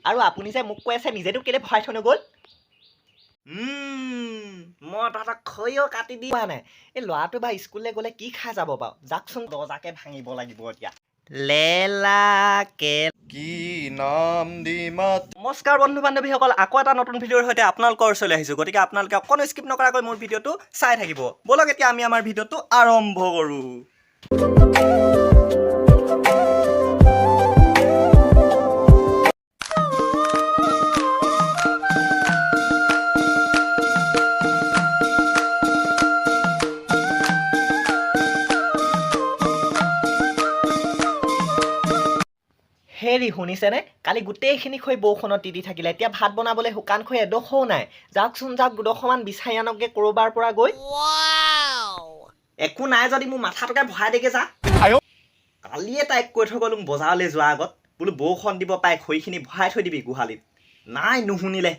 আৰু আপুনি যে মোক কৈ আছে, নিজেতো কেলৈ ভৰাই থৈ নগ'ল? মই তহঁতক খৈও কাটি দিয়া নাই। এই ল'ৰাটো বা স্কুললৈ গ'লে কি খাই যাব বাৰু? যাকচোন, দৰ্জাকে ভাঙিব লাগিব এতিয়া। লেলা কে কি নাম দিমাত? নমস্কাৰ বন্ধু বান্ধৱীসকল, আকৌ এটা নতুন ভিডিঅ'ৰ সৈতে আপোনালোকৰ ওচৰলৈ আহিছোঁ। গতিকে আপোনালোকে অকণো স্কিপ নকৰাকৈ মোৰ ভিডিঅ'টো চাই থাকিব। ব'লক, এতিয়া আমি আমাৰ ভিডিঅ'টো আৰম্ভ কৰোঁ। হেৰি, শুনিছেনে? কালি গোটেইখিনি খৈ বৰষুণত তিতি থাকিলে। এতিয়া ভাত বনাবলৈ শুকান খৈ এডোখৰো নাই। যাওকচোন যাওক, দুডোখৰমান বিচাৰি আনকগৈ ক'ৰবাৰ পৰা গৈ। একো নাই যদি মোৰ মাথাটোকে ভৰাই দেগে যা। কালিয়ে তাইক কৈ থৈ গ'লো বজাৰলৈ যোৱাৰ আগত, বোলো বৰষুণ দিব পাই, খৰিখিনি ভৰাই থৈ দিবি গোহালিত। নাই, নুশুনিলে।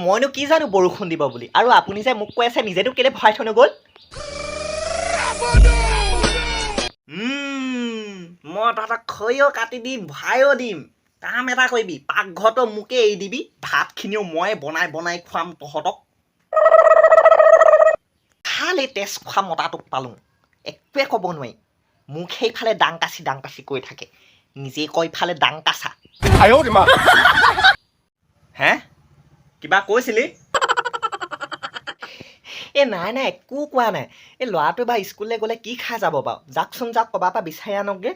মইনো কি জানো বৰষুণ দিব বুলি? আৰু আপুনি যে মোক কৈ আছে, নিজেতো কেলৈ ভৰাই থৈ নগ'ল? মই তহঁতক খৈও কাটি দিম, ভৰাইও দিম। কাম এটা কৰিবি, পাকঘৰটো মোকে এৰি দিবি, ভাতখিনিও মই বনাই বনাই খুৱাম তহঁতক। খালি তেজ খোৱা মতাটোক পালোঁ, একোৱে ক'ব নোৱাৰি। মোক সেইফালে দাং কাচি দাং কাচি কৈ থাকে, নিজে কয় ইফালে দাং কাচা। হে, কিবা কৈছিলি? এ নাই নাই, একো কোৱা নাই। এই ল'ৰাটো বা স্কুললৈ গ'লে কি খাই যাব বাৰু? যাকচোন যাওক, ক'ৰবাৰ পৰা বিচাৰি আনকগৈ।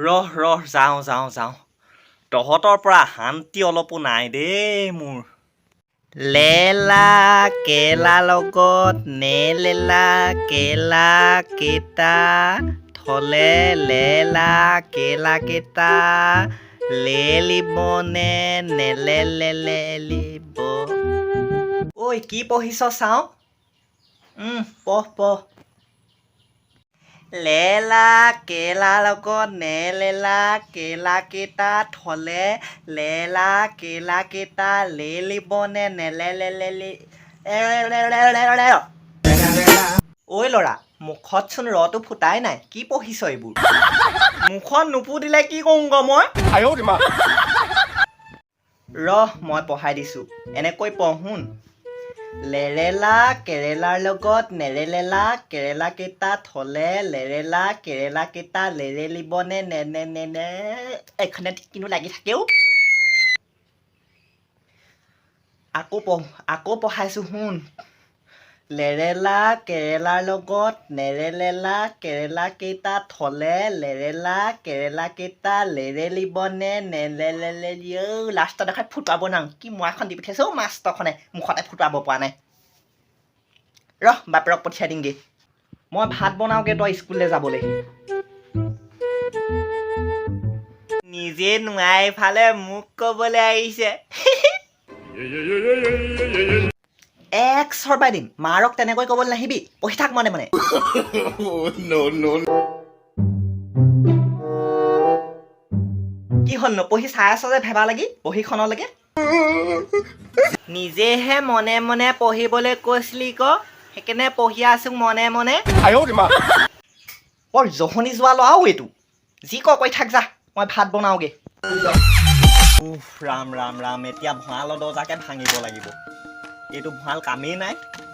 ৰহ ৰহ, যাওঁ যাওঁ যাওঁ। তহঁতৰ পৰা শান্তি অলপো নাই দেই মোৰ। লেলা কেলা লগত নেলেলা কেলা কেইটা থলে, লেলা কেলা কেইটা লেলিব নে নেলেলেলিব? ঐ, কি পঢ়িছ চাওঁ। পঢ় পঢ়। লেলা কেলা লগত নেলেলা কেলা কেইটা থলে, লেলা কেলা কেইটা লেলিব নে নেলেলেলি? ঐ ল'ৰা, মুখতচোন ৰটো ফুটাই নাই, কি পঢ়িছ এইবোৰ? মুখত নুফুটিলে কি কৰোঁগৈ মই? ৰহ, মই পঢ়াই দিছোঁ। এনেকৈ পঢ়োন। লেৰেলা কেৰেলাৰ লগত নেৰেলেলা কেৰেলা কেইটা থলে, লেৰেলা কেৰেলা কেইটা লেৰেলিব নে নে নে নে নে? এইখনে কিনো লাগি থাকেও। আকৌ পঢ়, আকৌ পঢ়াইছোঁ, শুন। লেৰেলা কেৰেলাৰ লগত নেৰেলেলা কেৰেলা কেইটা থলে, লেৰেলা কেৰেলা কেইটা লেৰেলিব নে নেলেলেলি? লাষ্টত দেখাত ফুটুৱাব নোৱাৰোঁ। কি মোৱাখন দি পঠিয়াইছে অ' মাষ্টৰখনে, মুখতে ফুটুৱাব পৰা নাই। ৰহ, বাপেৰক পঠিয়াই দিমগৈ। মই ভাত বনাওঁগৈ, তই স্কুললৈ যাবলৈ। নিজে নোৱাই ফালে মোক ক'বলৈ আহিছে। এক চৰবাই দিম। মাৰক তেনেকৈ ক'বলৈ নাহিবি। পঢ়ি থাক মনে মনে। No, no. কি হ'ল, নপঢ়ি চাই আছ যে ভেবা লাগি বহীখনলৈকে? নিজেহে মনে মনে পঢ়িবলৈ কৈছিলি ক, সেইকাৰণে পঢ়ি আছো মনে মনে। বৰ জহনি যোৱা ল'ৰাও এইটো। যি ক কৈ থাক, যা, মই ভাত বনাওঁগে। উফ, ৰাম ৰাম ৰাম! এতিয়া ভঁৰালৰ দৰ্জাকে ভাঙিব লাগিব। এইটো ভঁৰাল কামেই নাই,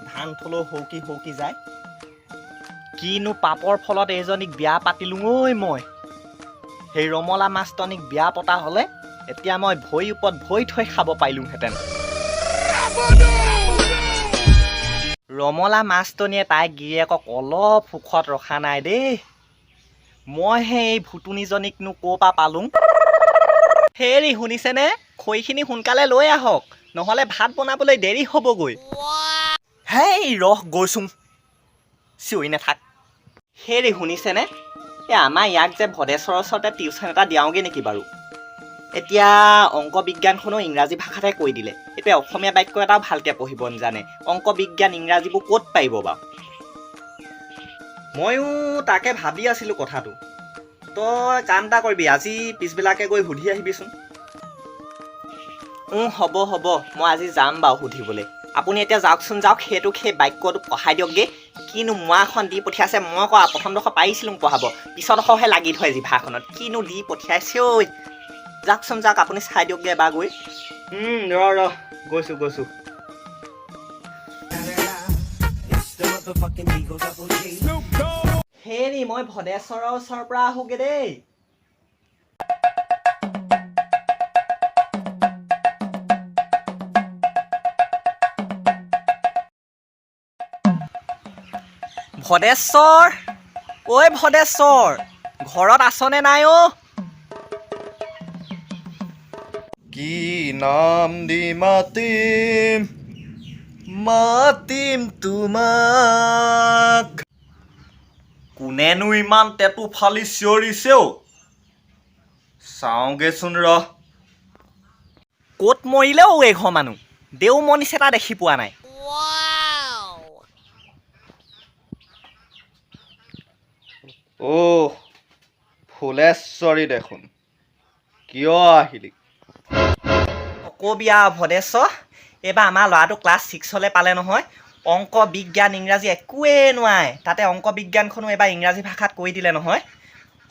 ধান থলেও সৌকি সৌকি যায়। কিনো পাপৰ ফলত এইজনীক বিয়া পাতিলো ঐ মই। সেই ৰমলা মাষ্টনীক বিয়া পতা হ'লে এতিয়া মই ভৰিৰ ওপৰত ভৰি থৈ খাব পাৰিলোহেঁতেন। ৰমলা মাষ্টনীয়ে তাইৰ গিৰিয়েকক অলপ সুখত ৰখা নাই দেই। মইহে এই ভুটুনিজনীকনো ক'ৰ পৰা পালোঁ? হেৰি, শুনিছেনে? খৰিখিনি সোনকালে লৈ আহক, নহ'লে ভাত বনাবলৈ দেৰি হ'বগৈ। হেই ৰহ, গৈছোং, চিঞৰি নাথাক। হেৰি, শুনিছেনে? এই আমাৰ ইয়াক যে ভদেশ্বৰৰ ওচৰতে টিউচন এটা দিয়াওঁগৈ নেকি বাৰু? এতিয়া অংক বিজ্ঞানখনো ইংৰাজী ভাষাতে কৈ দিলে। এতিয়া অসমীয়া বাক্য এটাও ভালকৈ পঢ়িব নাজানে। অংক বিজ্ঞান ইংৰাজীবোৰ ক'ত পাৰিব বাৰু? ময়ো তাকে ভাবি আছিলোঁ কথাটো। তই কাম এটা কৰিবি, আজি পিছবেলাকে গৈ সুধি আহিবিচোন। হ'ব হ'ব, মই আজি যাম বাৰু সুধিবলৈ। আপুনি এতিয়া যাওকচোন যাওক, সেইটোক সেই বাক্যটো পঢ়াই দিয়কগৈ। কিনো মোৱাখন দি পঠিয়াইছে! মই কোৱা প্ৰথমডোখৰ পাৰিছিলোঁ পঢ়াব, পিছৰডোখৰহে লাগি ধৰে জিভাখনত। কিনো দি পঠিয়াইছে ঐ! যাওকচোন যাওক, আপুনি চাই দিয়কগৈ এবাৰ গৈ। ৰ ৰ, গৈছোঁ গৈছোঁ। হেৰি, মই ভদেশ্বৰৰ ওচৰৰ পৰা আহোঁগৈ দেই। ভদেশ্বৰ, ঐ ভদেশ্বৰ, ঘৰত আছনে নাই অ'? কি নাম দি মাতিম, মাতিম তোমাক? কোনেনো ইমান টেটু ফালি চিঞৰিছে অ'? চাওঁগেচোন ৰহ। ক'ত মৰিলে অ' এইঘৰ মানুহ? দেও মনিচ এটা দেখি পোৱা নাই। অ' ফুলেশ্বৰী দেখোন, কিয় আহিলি? নকবি আৰু ভদেশ্বৰ, এইবাৰ আমাৰ ল'ৰাটো ক্লাছ 6লৈ পালে নহয়। অংক, বিজ্ঞান, ইংৰাজী একোৱেই নোৱাৰে। তাতে অংক বিজ্ঞানখনো এইবাৰ ইংৰাজী ভাষাত কৰি দিলে নহয়।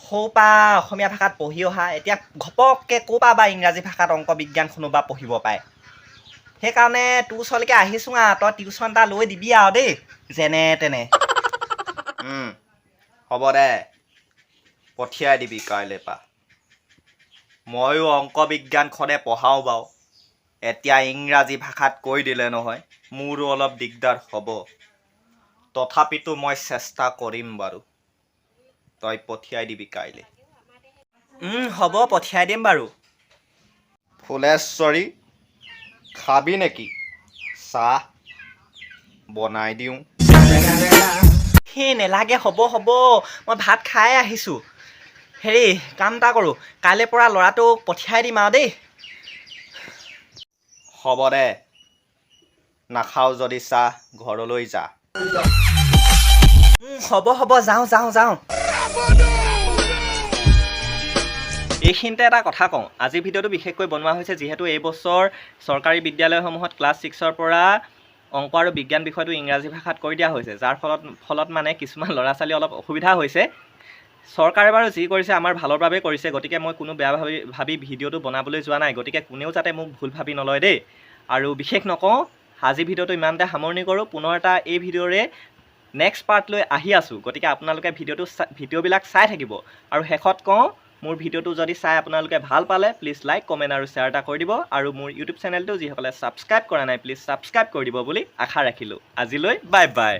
সৰুৰ পৰা অসমীয়া ভাষাত পঢ়ি অহা, এতিয়া ঘপককৈ ক'ৰ পৰা বা ইংৰাজী ভাষাত অংক বিজ্ঞানখনো বা পঢ়িব পাৰে? সেইকাৰণে তোৰ ওচৰলৈকে আহিছোঁ আৰু, তই টিউশ্যন এটা লৈ দিবি আৰু দেই, যেনে তেনে। হ'ব দে, পঠিয়াই দিবি কাইলৈ পৰা। ময়ো অংক বিজ্ঞানখনে পঢ়াওঁ বাৰু, এতিয়া ইংৰাজী ভাষাত কৈ দিলে নহয়, মোৰো অলপ দিগদাৰ হ'ব। তথাপিতো মই চেষ্টা কৰিম বাৰু। তই পঠিয়াই দিবি কাইলৈ। হ'ব, পঠিয়াই দিম বাৰু। ফুলেশ্বৰী, খাবি নেকি চাহ? বনাই দিওঁ। সেই নেলাগে, হ'ব হ'ব, মই ভাত খাই আহিছোঁ। হেৰি, কাম এটা কৰোঁ, কাইলৈ পৰা ল'ৰাটোক পঠিয়াই দিম আৰু দেই। হ'ব দে, নাখাওঁ যদি চাহ, ঘৰলৈ যা। হ'ব হ'ব, যাওঁ যাওঁ যাওঁ। এইখিনিতে এটা কথা কওঁ, আজিৰ ভিডিঅ'টো বিশেষকৈ বনোৱা হৈছে যিহেতু এই বছৰ চৰকাৰী বিদ্যালয়সমূহত ক্লাছ 6ৰ পৰা অংক আৰু বিজ্ঞান বিষয়টো ইংৰাজী ভাষাত কৰি দিয়া হৈছে, যাৰ ফলত মানে কিছুমান ল'ৰা ছোৱালী অলপ অসুবিধা হৈছে। চৰকাৰে বাৰু যি কৰিছে আমাৰ ভালৰ বাবে কৰিছে, গতিকে মই কোনো বেয়া ভাবি ভাবি ভিডিঅ'টো বনাবলৈ যোৱা নাই। গতিকে কোনেও যাতে মোক ভুল ভাবি নলয় দেই। আৰু বিশেষ নকওঁ, আজি ভিডিঅ'টো ইমানতে সামৰণি কৰোঁ। পুনৰ এটা এই ভিডিঅ'ৰে নেক্সট পাৰ্ট লৈ আহি আছোঁ, গতিকে আপোনালোকে ভিডিঅ'বিলাক চাই থাকিব। আৰু শেষত কওঁ, মোৰ ভিডিঅ'টো যদি চাই আপোনালোকে ভাল পালে প্লিজ লাইক, কমেণ্ট আৰু শ্বেয়াৰ এটা কৰি দিব। আৰু মোৰ ইউটিউব চেনেলটো যিসকলে ছাবস্ক্ৰাইব কৰা নাই, প্লিজ ছাবস্ক্ৰাইব কৰি দিব বুলি আশা ৰাখিলোঁ। আজিলৈ বাই বাই।